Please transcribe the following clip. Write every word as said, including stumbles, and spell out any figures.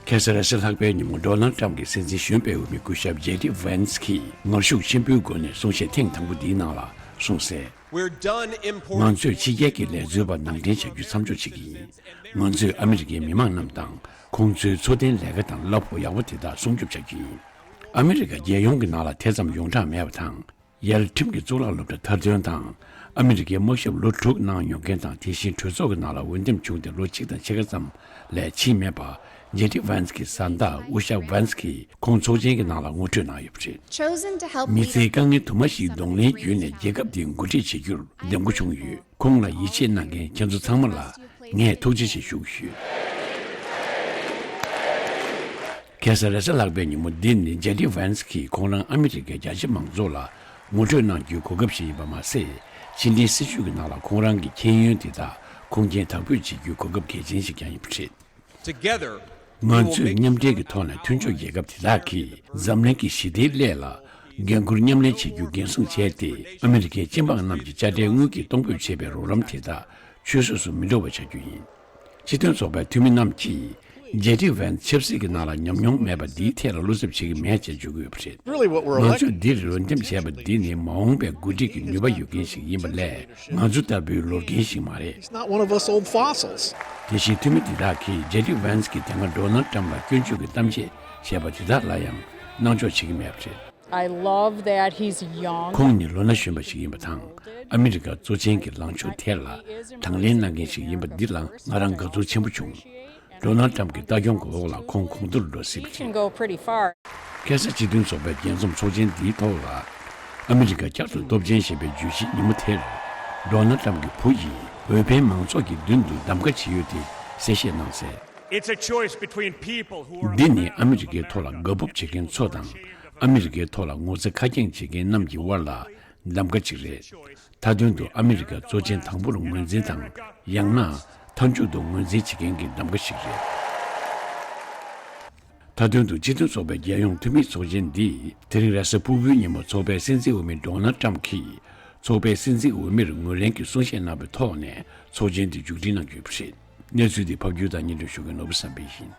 ཁ་སང་རེས་གཟའ་ལྷག་པའི་ཉིན་མོ་ཌོ་ནལ་ཊམ་གྱི་སྲིད་འཛིན་གཞོན་པའི་འོས་མི་སྐུ་ཞབས་ཇེ་ཌི་ཝན་སི་གིས་ངར་ཤུགས་ཆེན་པོའི་སྒོ་ནས་གསུང་བཤད་ཐེངས་དང་པོ་འདིའི་ནང་ལ་གསུངས་གསལ། We're done importing. ང་ཚོས་ཕྱི་རྒྱལ་གྱི་ལས་བཟོ་བ་ནང་འདྲེན་བྱ་རྒྱུ་མཚམས་འཇོག་བྱེད་ཀྱི་ཡིན། ང་ཚོས་ཨ་མི་རི་ཀའི་མི་མང་རྣམས་དང་ཁོང་ཚོའི་འཚོ་རྟེན་ལས་ཀ་དང་གླ་ཕོགས་ཡག་པོ་དེ་དག་སྲུང་སྐྱོབ་བྱ་རྒྱུ་ཡིན། ཨ་མི་རི་ཀ་རྒྱལ་ཡོངས་ཀྱི་ནང་ལ་དེ་ཙམ་ཡོངས་གྲགས་མེད་པ་དང་། ཡར་ཁྲིམས་ཀྱི་གཙུག་ལག་སློབ་གྲྭ་མཐར་འདོན་དང་། ཨ་མི་རི་ཀའི་དམག་ཞབས་ལོ་དྲུག་གནང་མྱོང་མཁན་དང་། དེ་བཞིན་གྲོས་ཚོགས་ཀྱི་ནང་ལ་འོས་འདེམས་བྱུང་སྟེ་ལོ་གཅིག་དང་ཕྱེད་ཀ་ཙམ་ལས་ཕྱིན་མེད་པ། ཇེ་ཌི་ཝན་སི་གི་བཟའ་ཟླ་ཨུ་ཤ་ཝན་སི་གིས་ཁོང་ཚོགས་ཆེན་གྱི་ནང་ལ་ངོ་སྤྲོད་གནང་ཡོད་པ་རེད། Chosen to help མི་ཚེའི་དཀའ་ངལ་དུ་མ་ཞིག་གདོང་ལེན་བརྒྱུད་ནས་རྒྱལ་ཁབ་འདི་འགོ་ཁྲིད་བྱེད་རྒྱུར་འདེམས་བསྐོ་བྱུང་ཡོད། ཁོང་ལ་ཡིད་ཆེས་གནང་མཁན་ཁྱེད་ཚོ་ཚང་མ་ལ་ངས་ཐུགས་རྗེ་ཆེ་ཞུ་གི་ཡོད། ཁ་སང་རེས་གཟའ་ལྷག་པའི་ཉིན་མོ་འདི་ནི་ཇེ་ཌི་ཝན་སི་གིས་ཁོང་རང་ཨ་མི་རི་ཀའི་རྒྱ་ཆེ་མང་ཚོགས་ལ་ངོ་སྤྲོད་གནང་རྒྱུའི་གོ་སྐབས་ཤིག་ཡིན་པ་མ་ཟད། ཕྱི་འབྲེལ་སྲིད་ཇུས་ཀྱི་ནང་ལ་ཁོང་རང་གི་མཁྱེན་ཡོན་དེ་དག་ཁུངས་སྐྱེལ་དག་འབུད་བྱེད་རྒྱུའི་གོ་སྐབས་གལ་ཆེན་ཞིག་ཀྱང་ཡིན་པ་རེད། Together, ང་ཚོས་མཉམ་འབྲེལ་གྱི་ཐོག་ནས་མཐུན་ཕྱོགས་རྒྱལ་ཁབ་དེ་དག་གིས་འཛམ་གླིང་གི་ཞི་བདེའི་སླད་ལ་འགན་འཁུར་མཉམ་ལེན་བྱེད་རྒྱུ་འགན་སྲུང་བྱས་ཏེ། ཨ་མི་རི་ཀའི་སྤྱི་འབངས་རྣམས་ཀྱི་དཔྱ་ཁྲལ་དངུལ་གྱིས་གཏོང་ཕོད་བྱེད་པའི་རོགས་རམ་དེ་དག་ཆུད་ཟོས་སུ་མི་འགྲོ་བ་བྱ་རྒྱུ་ཡིན། སྤྱི་མཐུན་ཚོགས་པའི་འཐུས་མི་རྣམས་ཀྱིས་ཇེ་ཌི་ཝན་སི་ཆབ་སྲིད་ཀྱི་ནང་ལ་ཉམས་མྱོང་མེད་པ་འདིའི་ཐད་ལ་བློ་འཚབ་བྱེད་ཀྱི་མེད་ཅེས་བརྗོད་ཀྱི་ཡོད་པ་རེད། Really, what we're ང་ཚོས་elected འདིར་འོས་འདེམས་བྱས་པ་འདི་ནི་མ་འོངས་པའི་འགོ་ཁྲིད་ཀྱི་ནུས་པ་ཡོད་མཁན་ཞིག་ཡིན་པ་ལས། ང་ཚོ་ལྟ་བུའི་ལོ་རྒན་ཞིག་མ་རེད། He's not one of us old fossils. དེ་བཞིན་འཐུས་མི་འདི་དག་གིས་ཇེ་ཌི་ཝན་སི་གིས་དེ་སྔ་ཌོ་ནལ་ཊམ་ལ་སྐྱོན་བརྗོད་ཀྱི་གཏམ་བཤད་བྱས་པ་དེ་དག་ལ་ཡང་སྣང་འཇོག་བྱེད་ཀྱི་མེད་པ་རེད། I love that he's young. ཁོང་ནི་ལོ་ན་གཞོན་པ་ཞིག་ཡིན་པ་དང་། ཨ་མི་རི་ཀ་གཙོ་ཆེན་གྱི་ལངས་ཕྱོགས་དེ་ལ་དང་ལེན་གནང་མཁན་ཞིག་ཡིན་པ་འདི་ལ་ང་རང་དགའ་ཚོར་ཆེན་པོ་བྱུང་། ཌོ་ནལ་ཊམ་གྱི་ལྟ་སྐྱོང་གི་འོག་ལ་ཁོང་གོང་མཐོར་འགྲོ་སྲིད་པ་Can རེད། Go pretty far. ཁ་སང་སྤྱི་མཐུན་ཚོགས་པའི་རྒྱས་འཛོམས་ཚོགས་ཆེན་འདིའི་ཐོག་ལ། ཨ་མི་རི་ཀ་བསྐྱར་དུ་སྟོབས་ཆེན་ཞེས་པའི་བརྗོད་གཞི་ཉིན་མོ་དེར། ཌོ་ནལ་ཊམ་གྱི་བུ་ཡིས་འོས་འཕེན་མང་ཚོགས་ཀྱི་མདུན་དུ་གདམ་ག་བྱས་ཡོད་དེ་གསལ་བཤད་གནང་གསལ། It's a choice between people who are འདི་ནི་ཨ་མི་རི་ཀའི་ཐོག་ལ་དགའ་སྤོབས་བྱེད་མཁན་ཚོ་དང་། ཨ་མི་རི་ཀའི་ཐོག་ལ་ངོ་ཚ་ཁ་རྒྱངས་བྱེད་མཁན་རྣམས་ཀྱི་དབར་ལ་གདམ་ག་ཅིག་རེད། མཐའ་དོན་དུ་ཨ་མི་རི་ཀ་གཙོ་ཆེན་དང་པོར་ངོས་འཛིན་དང་། ཡང་ན་མཐའ་མཇུག་ཏུ་ངོས་འཛིན་བྱེད་མཁན་གྱི་གདམ་ག་ཞིག་རེད། མཐའ་དོན་དུ་སྤྱི་མཐུན་ཚོགས་པའི་རྒྱལ་ཡོངས་འཐུས་མིའི་ཚོགས་ཆེན་འདིས་དེ་རིང་རེས་གཟའ་ཕུར་བུའི་ཉིན་མོ་ཚོགས་པའི་སྲིད་འཛིན་འོས་མི་ཌོ་ནལ་ཊམ་གྱིས་ཚོགས་པའི་སྲིད་འཛིན་འོས་མིར་ངོས་ལེན་གྱི་གསུང་བཤད་གནང་བའི་ཐོག་ནས་ཚོགས་ཆེན་འདི་མཇུག་སྒྲིལ་གནང་རྒྱུ་ཡིན་པ་རེད། གནས་ཚུལ་འདི་ཕབ་སྒྱུར་དང་སྙན་སྒྲོན་ཞུ་མཁན་ནོར་བུ་བསམ་འཕེལ་ཡིན།